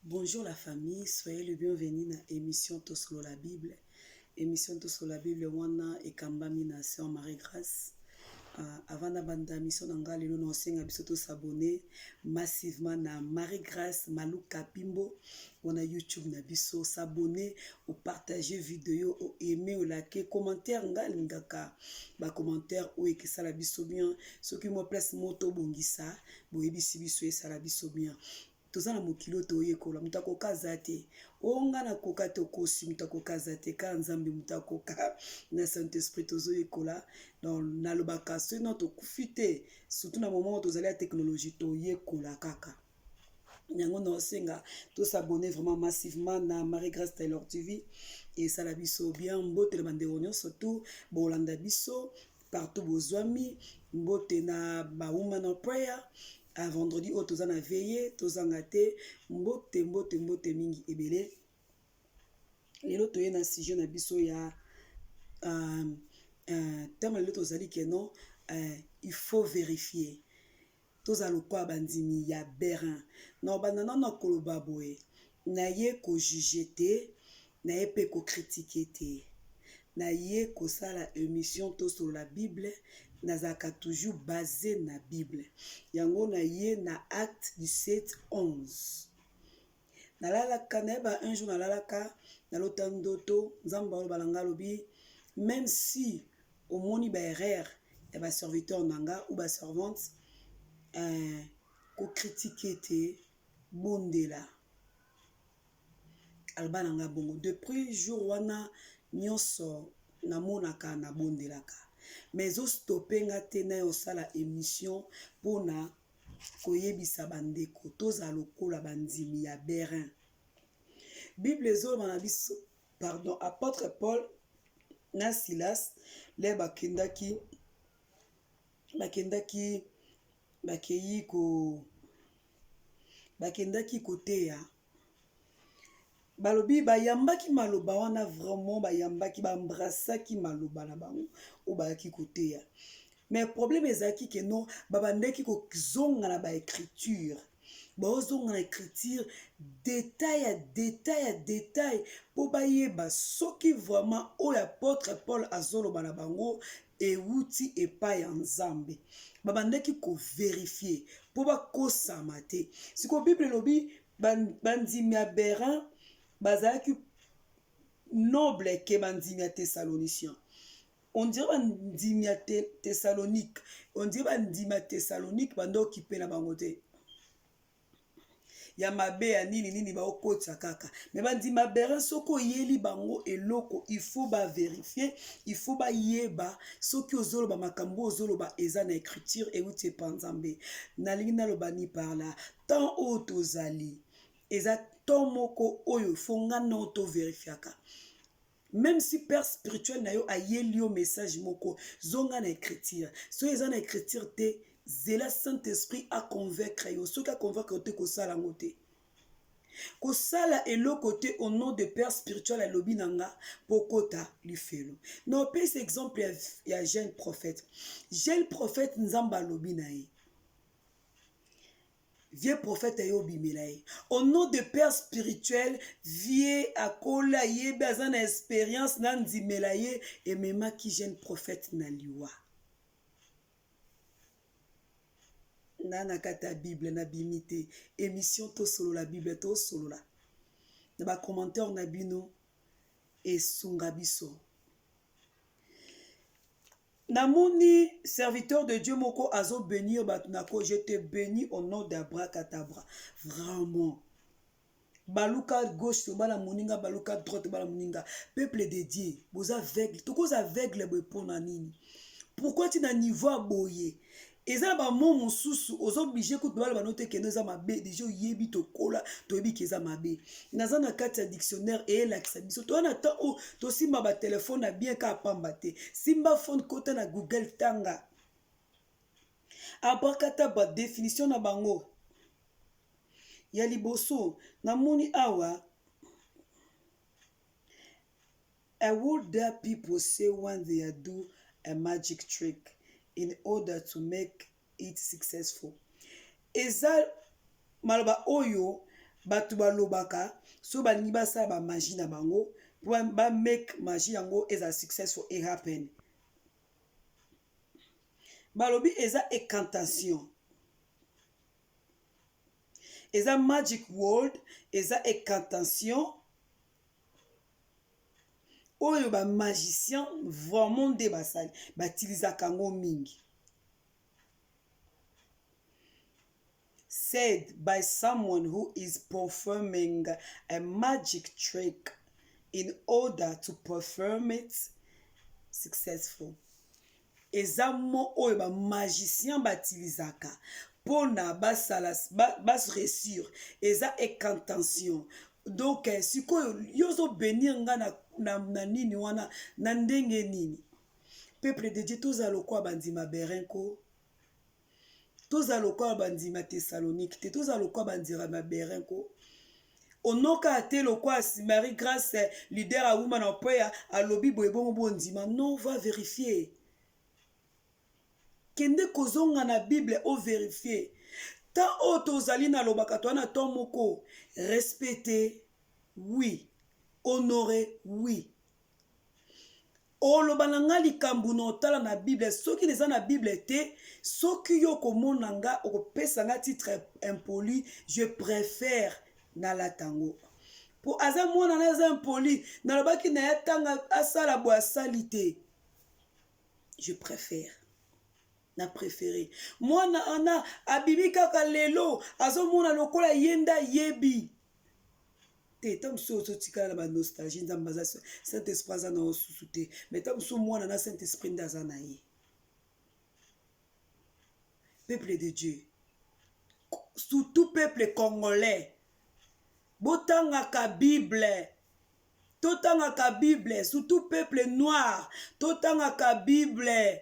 Bonjour la famille, soyez le bienvenu na émission Tosolola Bible. Émission Tosolola Bible wana ekambami na sœur Marie Grace. Avant na banda mission na nga lelo na osenga biso to s'abonner massivement na Marie Grace Maluka Pimbo wana YouTube na biso, s'abonner, o partager vidéo, o aimer, o liker, commentaire nga lingaka ba commentaire oyo ekesala biso bien. Soki mwa place moto bongisa boyebisi biso esala biso bien. Toza na mokili oyo toyekola, moto akoka aza te. O nga nakoka te, okosi, moto akoka aza te, kaka Nzambe moto akoka na Saint-Esprit tozoyekola. Donc nalobaka soki no tokufi te, surtout na moment oyo tozali ya technologie, toyekola kaka. Yango naosenga tosabonner vraiment massivement na Marie Grace Taylor TV, esala biso bien. Mbote na bandeko nyonso tu bolanda biso partout bozwami, mbote na ba woman of prayer. A vendredi oyo toza na veille, tozanga te. Mbote, mbote, mbote mingi ebele. Lelo toye na sujet na biso ya thème. Lelo tozali ke non, il faut vérifier, tozala lokola bandimi ya Bérée. Na obanda nano koloba boye, naye kojuger te, naye mpe kocritiquer te, naye kosala émission Tosolola Bible. Nazalaka toujours basé na Bible. Yango naye na Acte 17 11. Nalalaka, nayeba un jour nalalaka, nalota ndoto, Nzambe aloba na nga, alobi: même si omoni baerreur ya baserviteur na nga ou baservante, kocritiquer te, bondela. Aloba na nga bongo. Depuis jour wana nyonso namonaka, nabondelaka, mais ezostopper nga te na osala émission mpona koyebisa bandeko tozala lokola bandimi ya Bérée. Bible ezoloba na biso, pardon, apôtre Paul na Silas le bakendaki bakei ko bakendaki koteya. Balobi bayambaki maloba wana, vraiment bayambaki, baembrassaki maloba na bango oyo bayaki koteya. Mais problème ezalaki ke non, babandaki kozonga na baécriture, baozonga na écriture détail ya détail ya détail mpo bayeba soki vraiment oyo apôtre Paul azoloba na bango ewuti epai ya Nzambe. Babandaki kovérifier mpo bakosama te. Sikoyo Bible elobi bandimi ya Bérée bazalaki noble ke bandimi ya Thessalonicien. On dirait bandimi ya Thessalonique, on dirait bandimi ya Thessalonique banda okipe na bango te ya mabe ya nini nini baokotisa kaka. Me bandima Bérée, soki oyeli bango eloko, il faut bavérifier, il faut bayeba soki ozoloba makambo ozoloba eza na écriture, euti epa Nzambe. Nalingi naloba ni par là, temps oyo tozali eza temps moko oyo faut nga na tovérifiaka. Même si père spirituel na yo ayeli yo message moko, zonga na écriture. Soki eza na écriture te, zela Saint-Esprit aconvaincre yo. Soki aconvaincre yo te, kosala yango te, kosala eloko te au nom de père spirituel alobi na nga mpo kota lifelo. Na opesa exemple ya jeune prophète. Jeune prophète, Nzambe alobi na ye, vieux prophète aye obimela ye au nom de père spirituel. Vieux akola, ayebi, aza na expérience, na ndimela ye, ememaki jeune prophète na liwa. Na kati ya Bible nabimi te. Émission Tosolola Bible, tosolola na bacommentaire na bino, esunga biso. Namoni serviteur de Dieu moko azobénir bato nako. Je te bénis au nom d'Abracadabra. Vraiment, baluka gauche tobala moninga, baluka droite tobala moninga. Peuple de Dieu, boza aveugle, tokoza aveugle boye mpona nini? Pourquoi ntina niveau ya boye? Eza na bamo mosusu oza obligé kutu baloba no te, kende, eza mabe déjà, oyebi, tokola, toyebi ke eza mabe. Naza na kati ya dictionnaire, eyelakisa biso toza na temps oyo tosimba batelefone na bien kaka pamba te. Simba phone, kota na Google, tanga abracadabra, définition na bango ya liboso namoni awa: "A word that people say when they do a magic trick in order to make it successful." Eza maloba oyo Bato balobaka soki balingi basala ba magie na bango po ba make magie yango ezala successful e happen. Balobi eza incantation. Eza magic world, eza incantation oyo ba magicien vraiment nde basali batilisaka yango mingi. Said by someone who is performing a magic trick in order to perform it successful. Eza mot oyo ba magicien batilisaka pona basala ba reussir. Eza incantation. Donc eh, sikoyo yo ozo benir nga na, na, na nini wana na ndenge nini? Peuple de Dieu tozala lokola bandima Berin ko. Tozala lokola bandima Thessalonique te, tozala lokola bandima Berin ko. Onoka te lokola Marie Grace leader ya Woman of Prayer alobi boye bongo bondima. Non, va verifier. Kende kozonga na Bible o verifier. Temps oyo tozali nalobaka toza na temps moko respecter oui, honorer oui. Oloba na nga likambu na otala na bible soki eza na bible te soki yo okomona nga okopesa nga titre impoli je prefere nalata yango po aza mwana na aza impoli nalobaki na ye atanga asala boye asali te je prefere na prefere mwana ana abimi kaka lelo azomona lokola ye nde ayebi te ntango mosusu ozotikala na banostalgie nzambe aza saint esprit aza na yo susu te mais ntango mosusu mwana na saint esprit nde aza na ye peuple de dieu surtout peuple congolais botangaka bible totangaka bible surtout peuple noir totangaka bible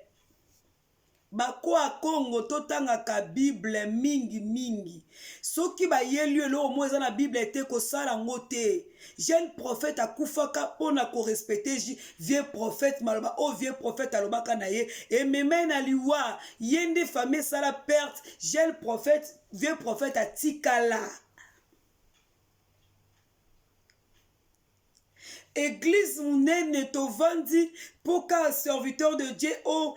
Ba Kongo totangaka bible mingi mingi soki bayeli yo eloko moko eza na bible te kosala yango te jeune prophète akufaka pona ko respecter vieux prophète maloba oyo vieux prophète alobaka na ye emema ye na liwa ye nde famille esala perte jeune prophète vieux prophète atikala Eglise munene tovandi po kaka serviteur de Dieu o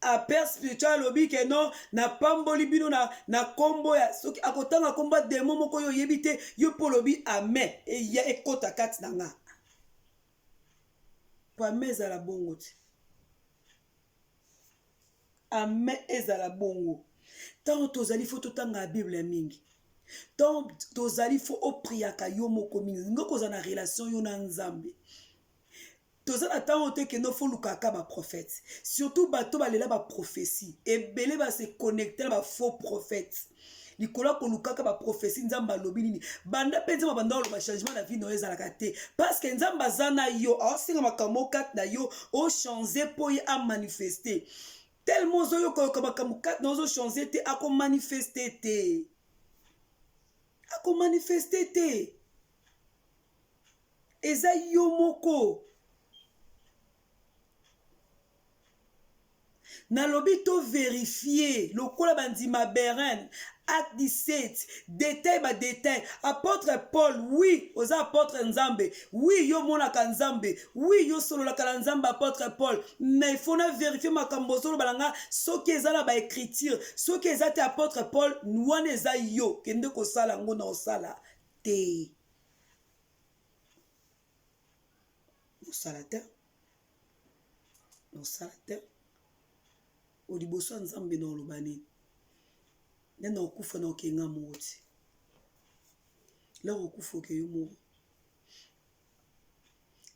a père spirituel alobi ke non napamboli bino na, na kombo ya soki akotanga kombo ya demon moko yo oyebi te yo mpo olobi amen eya ekota kati na nga po amen ezala bongo te Amen ezala bongo. Tango tozali fo totanga Bible mingi. Tango tozali fo opriaka yo moko mingi. Ngo kozala na relation yo na Nzambe. Toza na tango te kendo fo lukaka ba prophètes. Surtout bato balela ba prophétie. Ebele ba se connecter na ba faux prophètes. Likolo ya kolukaka ba prophétie Nzambe alobi nini? Banda pe Nzambe abanda oloba changement na vie na yo ezalaka te. Parce que Nzambe aza na yo, aosenga makambo kati na yo, o changer po ye a manifester. Tellement ozoyokayoka makambo kati na ozo changer te, ako manifester te. Ako manifester te. Eza yo moko. Nalobi to verifier lokola bandima Beren acte 17 detail ba detail apotre Paul oui oza apotre Nzambe oui yo omonaka Nzambe oui yo osololaka na Nzambe apotre Paul mais il faut na verifier makambo ozoloba na nga soki eza na ba écriture soki eza te apotre Paul wana eza yo kende kosala yango na osala te osala te Osala te o liboso ya Nzambe na oloba nini? Nde na okufa na oke nga moko ti. Loko okufa oke yo moko.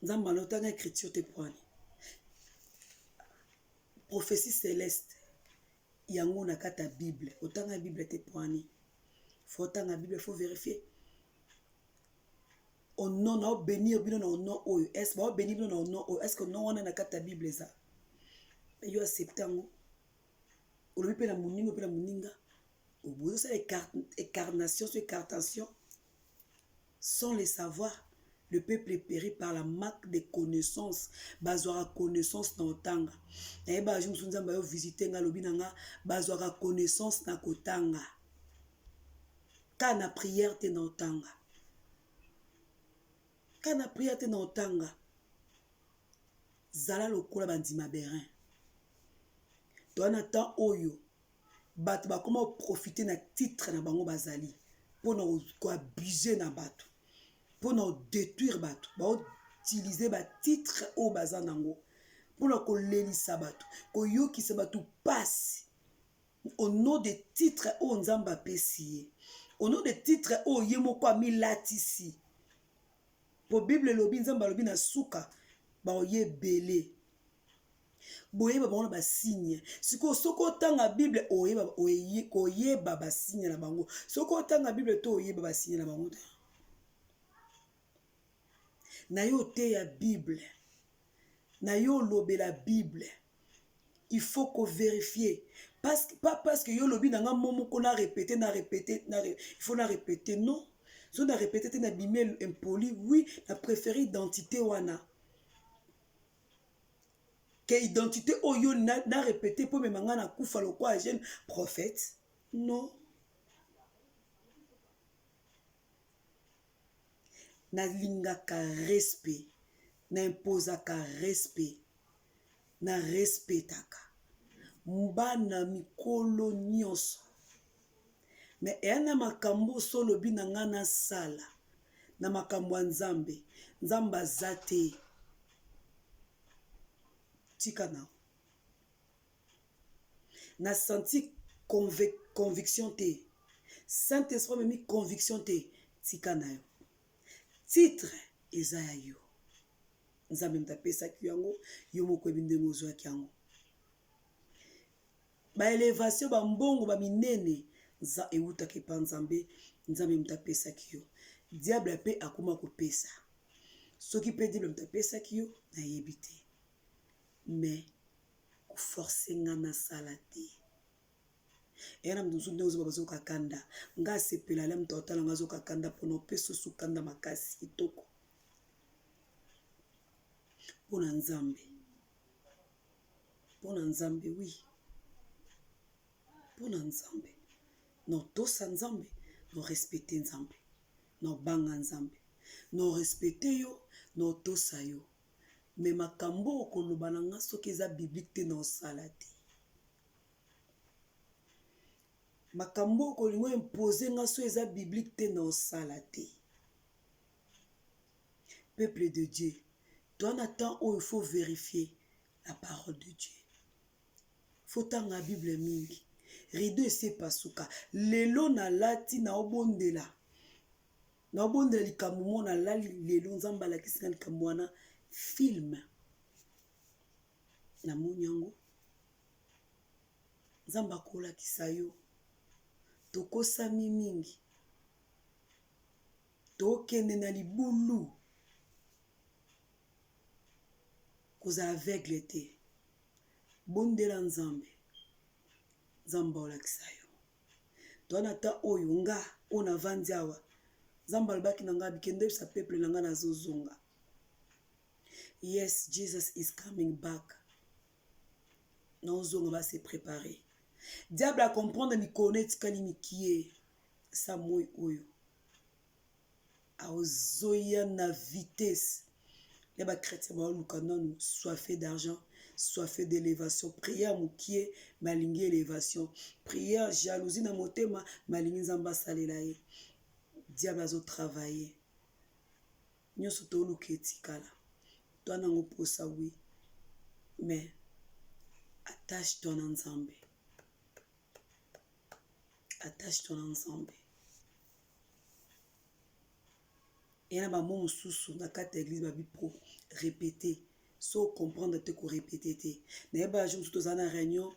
Nzambe alo tanga écriture te pwani. Prophétie céleste yango na kati ya Bible. Otanga Bible te pwani. Faut otanga Bible, faut vérifier. Au nom nao benir bino na au nom oyo est ce bao benir bino na au nom oyo est ce que nom wana na kati ya bible eza yo accepte yango olobi mpe na moninga mpe na moninga obozosala écarnation so écartation sans le savoir le peuple périt par la manque de connaissance bazwaka connaissance na otanga nayebaka jour mosusu nzambe ayo visite nga alobi na nga bazwaka connaissance na kotanga ka na prière te na otanga. Kaka na prière te na otanga. Zala lokola bandima Berin. Toza na temps oyo bato bakoma koprofite na titre na bango bazali mpo na koabuse na bato mpo na kodetruire bato bautilize batitre oyo baza nango mpo na kolelisa bato koyokisa bato mpasi au nom de titre oyo nzambe apesi ye au nom de titre oyo ye moko amilatisi mpo bible elobi nzambe alobi na suka baoye ebele boyeba bango na basigne sikoyo soki otanga bible oyeba koyeba basigne na bango soki otanga bible to oyeba basigne na bango te na yo oteya bible na yo olobela bible il faut ko verifier parce que pas parce que yo lobi na nga mot moko na répéter na répéter na il faut na répéter non so na répéter te na bimi impoli oui na préféré identité wana ke identité oyo na, na répéter mpo mema nga na kufa lokola jeune prophète non nalingaka respect na imposaka respect na respectaka bana mikolo nyonso me eya na makambo oso olobi na ngai nasala na makambo ya nzambe nzambe aza te tika na na senti conviction te saint esprit amemi conviction te tika na yo titre eza ya yo nzambe moto apesaki yango yo moko oyebi ndenge ozwaki yango baelevation bambongo baminene ewutaki epa nzambe nzambe moto apesaki yo diable mpe akoma kopesa soki mpe diable moto apesaki yo nayebi te mais koforce nga nasala te eya na moto mosusu ndenge ozoba bazoka kanda nga asepela ala moto atala nga azoka kanda mpona opesa osu kanda makasi kitoko mpo na nzambe mpo na nzambe wi mpo na nzambe na otosa nzambe na orespecte nzambe na obanga nzambe na orespecte yo na otosa yo me makambo okoloba na nga soki eza biblique te na osala te makambo okolinga impose nga so eza biblique te na osala te peuple de dieu toi na temps oyo faut vérifier la parole de dieu faut tanga bible mingi rideau esi epasuka lelo nalati naobondela naobondela likambo mo nalali lelo nzambe alakisi nga likambo wana film namoni yango nzambe akolakisa yo tokosami mingi tokende na libulu kozala aveugle te bondela nzambe nzambe aolakisa yo toa na ta oyo nga oyo navandi awa nzambe alobaki na nga bikende oyebisa peuple na nga nazozonga yes jesus is coming back naozonga ba se préparer diable acomprendre mikolo etikali mikie sa moi oyo azoya na vitesse ya ba chrétien baoluka nanu soife d'argent soife d'élévation prière mokie malingi élévation prière jalousie na motema malingi nzambe asalela ye diable azotravaille nyonso toluka etikala toa nango mposa wi mais attache toi na nzambe attache toi na nzambe eya na bamo mosusu na kati ya eglise babi pro répéter so comprendre te korépéter te nayeba jour mosusu tozala na réunion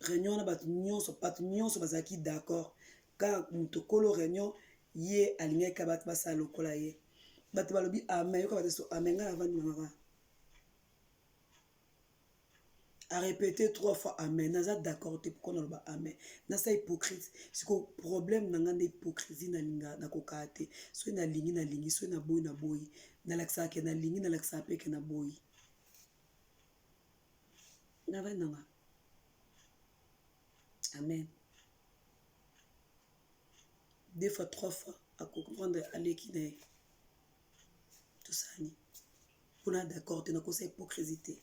réunion wana bato nyonso bato nyonso bazalaki d'accord kaka moto kolo réunion ye alingaki kaka bato basala lokola ye bato balobi amen yoka bato so amen ngai navandi na ngaka a répété trois fois amen naza d'accord te pourquoi naloba amen nasa hypocrite siko problème na ngai nde hypocrisie nalinga nakokaa te soki nalingi nalingi soki naboyi naboyi nalakisaka ke nalingi nalakisaka mpe ke naboyi navandi nanga amen deux fois trois fois akocomprendre aleki na ye. Tosani mpona d'accord te, nakosa hypocrisie te.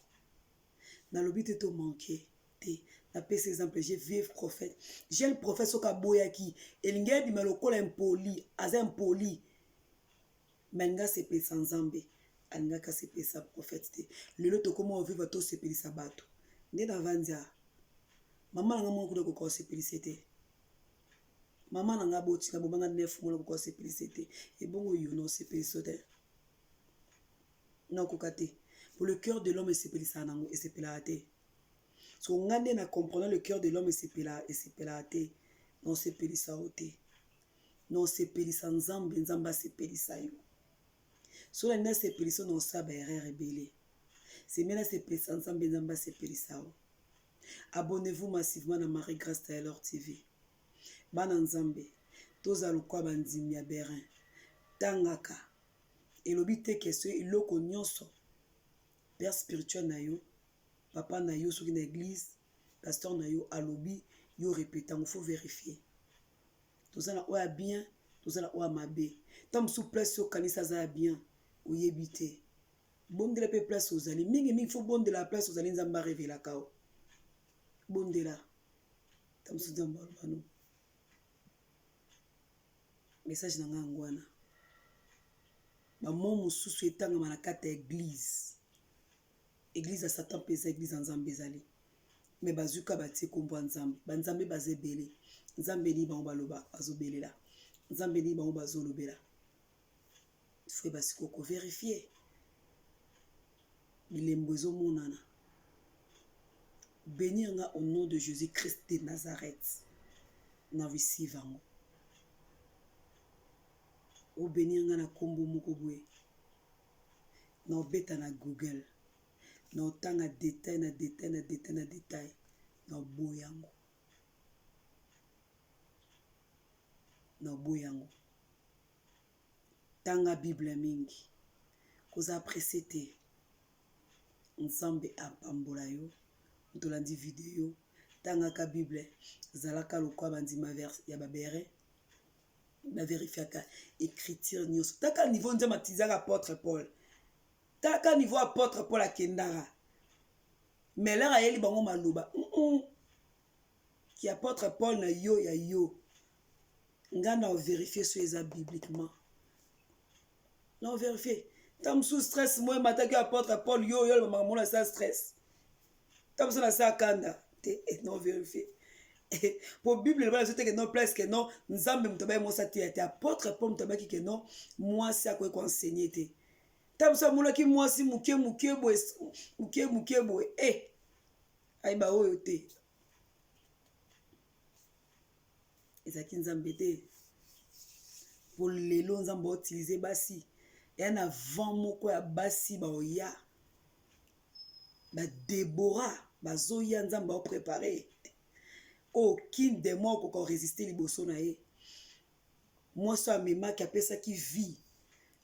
Nalobi te to manque te. Napesi exemple, j'ai vieux prophète, jeune prophète, soki aboyaki elingi ebima lokola impoli, aza impoli. Me alingi asepelisa Nzambe, alingaki asepelisa prophète te. Lelo tokóma ovivre tosepelisa bato nde navandi a mama na nga moko kuna koka kosepelisa te. Mama na nga abotinga bobanga 9 mwana, koka kosepelisa te. Ebongo yo na osepelisa te, nakoka te. Pour le cœur de l'homme esepelisaka nango, esepelaka te. So nga nde na comprendre le cœur de l'homme esepelaka te. Na osepelisa yo te, na osepelisa Nzambe. Nzambe asepelisa yo. So nalingi nasepelisa yo, na osala baerreur ebele. Seme nasepelisa Nzambe, Nzambe asepelisa yo. Abonnez-vous massivement na Marie Grâce Taylor TV. Bana Nzambe, tozala lokola bandimi ya Berin. Tangaka elobi te question eloko nyonso. Père spirituel na yo, papa na yo, soki na église, pasteur na yo alobi, yo répéta yango. Faut vérifier. Toza na oyo ya bien, toza na oyo ya mabe. Ntango mosusu place okanisi aza ya bien, oyebi te. Bondela mpe place ozali mingimingi. Faut bondela place ozali, Nzambe arevelaka yo. Bondela, ntango mosusu Nzambe aloba no. Message na ngai yango wana. Bamo mosusu etangama na kati ya église. Église ya Satan mpe eza, église ya Nzambe ezali, me bazwi ka batie nkombo ya Nzambe. Banzambe baza ebele. Nzambe nini bango baloba, bazobelela? Nzambe nini bango bazolobela? Faut basikoyo kovérifier. Bilembo ezomonana. Bénir nga au nom de Jésus Christ de Nazareth, na receive yango. Obénir nga na nkombo moko boye, na obeta na Google, na otanga détail na détail na détail na détail, na oboya yango, na oboya yango. Tanga Bible mingi, kozala pressé te. Nzambe apambola yo. Moto olandi video, tangaka Bible, zalaka lokola bandima ya babere, bavérifiaka écriture nyonso. Taka niveau Nzambe atizaka apôtre Paul, taka niveau apôtre Paul akendaka, mais lere ayeli bango maloba ki apôtre Paul na yo ya yo. Nga na ovérifier so eza bibliquement, na ovérifier. Ntango mosusu stress mo emataki apôtre Paul, yo yo makambo mona asa stress, ntango mosusu nasa kanda te, na ovérifier. Po Bible eloba na biso te ke non, place ke non, Nzambe moto abaye mwasi ateya te. Apôtre Paul moto abaki ke non, mwasi akoki koenseigner te. Ntango mosusu amonaki mwasi moke moke boye, moke moke boye, e ayeba oyo te ezalaki Nzambe te. Po lelo Nzambe autiliser basi eya na vent moko ya basi baoya, badebora bazoya. Nzambe aoprépare aucun démon akoka korésister liboso na ye. Mwasi oyo amemaki, apesaki vie,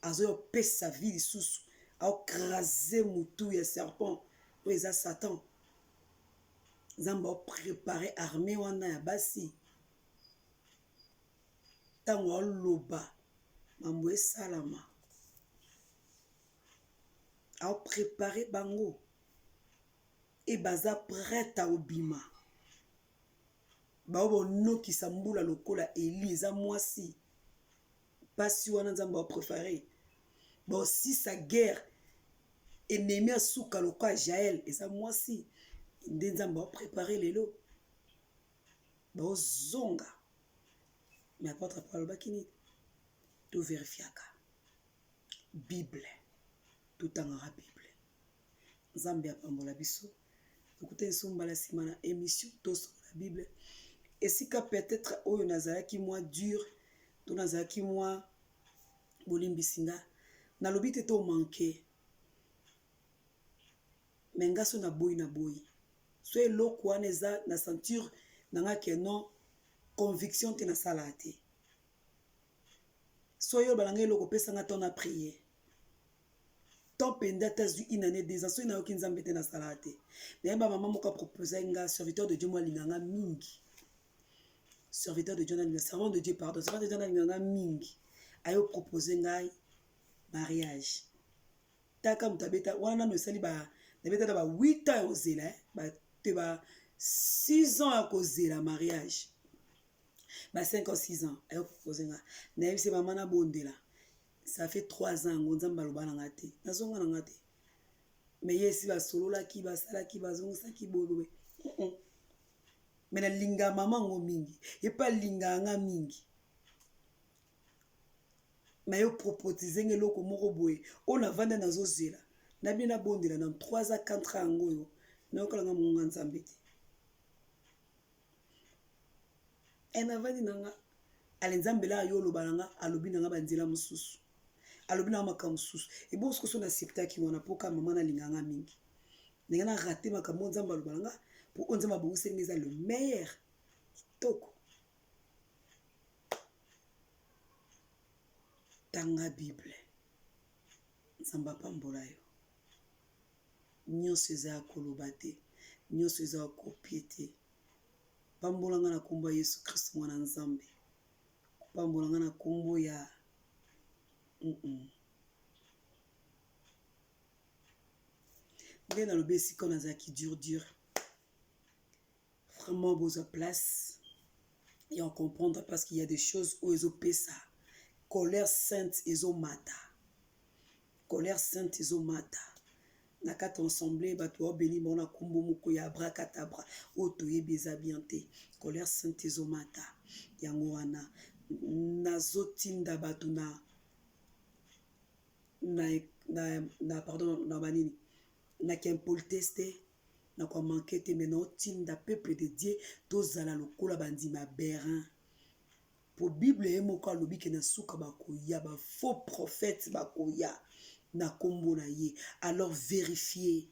azoya opesa vie lisusu, aécraser motu ya serpent oyo eza Satan. Nzambe aoprépare armée wana ya basi. Ntango aoloba, mambo esalama. Aoprépare bango e baza prête aobima. Bao bonokisa mbula lokola Eli, eza mwasi. Mpasi wana Nzambe aopréféré baosisa guerre, ennemi asuka lokola Jael, eza mwasi nde Nzambe aoprépare. Lelo baozonga. Mais apôtre Paul alobaki nini? Tovérifiaka Bible, totangaka Bible. Nzambe apambola biso. Tokutani so mbala nsima na émission Tosolola Bible. Esika peut-être oyo nazalaki mwa dur to nazalaki mwa, bolimbisi nga. Nalobi te to manque, me nga so naboyi, naboyi. So eloko wana eza na ceinture na nga ke non, conviction te, nasalaka te. So oyo na ngai eloko opesanga ntan na prier, temps mpenza ata azwi une année, 2 ans, soki nayoki Nzambe te, nasalaka te. Nayeba mama moko apropose nga, serviteur de Dieu mo alinga nga mingi, serviteur de Dieu nalinga, servant de Dieu, pardon, servant de Dieu nalinga nga mingi, ayo propose ngai mariage. Taka moto abeta wana nano esali ba nabeta na ba 8 ans ya kozela eh, ba te ba 6 ans ya kozela mariage ba 5 ans 6 ans ayo propose nga nayebisi mama nabondela ça fait 3 ans yango nzambe aloba na nga te nazonga na nga te mais ye esi basololaki basalaki bazongisaki boye boye mais nalinga mama yango mingi ye mpe alingaka nga mingi mais yo propotise nga eloko moko boye oyo navanda nazozela na bino nabondela na 3 ans 4 ans yango oyo nayokala nga mongonga nzambe te e navandi na nga ale nzambe laa yo oloba na nga alobi na nga banzela mosusu alobi na nga makambo mosusu ebongo sikoso na acceptaki wana mpo ka mama nalinga nga mingi ndenge na rate makambo oyo nzambe aloba na nga mpo oyo nzambe abongiseli nga eza le meilleur kitoko Tanga bible nzambe apambola yo nionso eza ya koloba te nionso eza ya copier te pambola nga na kombo ya yesu christ mwana nzambe kopambola nga na kombo ya nde nalobi esika nazalaki dur dur Vraiment bozwa place ya comprendre parce qu'il y a des choses oyo ezopesa colère sainte ezomata colère sainte ezomata na kati ya ensemble bato baobeni bango na nkombo moko ya abracadabra oyo toyebi eza bien te colère sainte ezomata yango wana nazotinda bato na na, na, na pardon na banini na kimpolitesse te na ko manquer te mais nao tinda peuple de Dieu tozala lokola bandimi ya Berin po bible ye moko alobi ke na suka bakoya ba faux prophète bakoya na kombo na ye alors verifier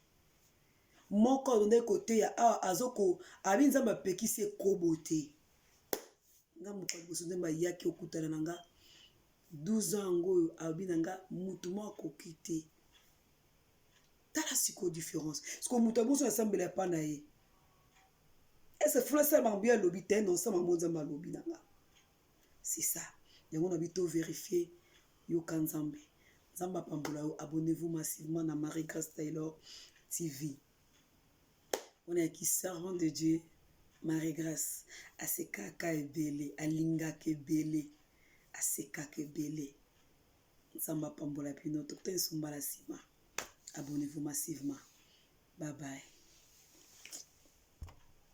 moko abandaki koteya awa azoko abi nzambe apekisi ekobo te nga moto ya liboso nzambe ayaki okutana na nga 12 ans yango oyo alobi na nga motu moko akoki te Tala sikoyo difference. Sikoyo moto aboso asambela epa na ye. Est-ce que fula sala makambo ye alobi te non sama mo Nzambe alobi na nga. C'est ça. Yango na bito vérifier yoka Nzambe. Nzambe apambola yo. Abonnez-vous massivement na Marie Grace Taylor TV. Wana yaki servant de Dieu Marie Grace asekaka ebele, alingaka ebele, asekaka ebele. Nzambe apambola bino. Tokutani lisusu mbala sima. Abonnez-vous massivement. Bye bye.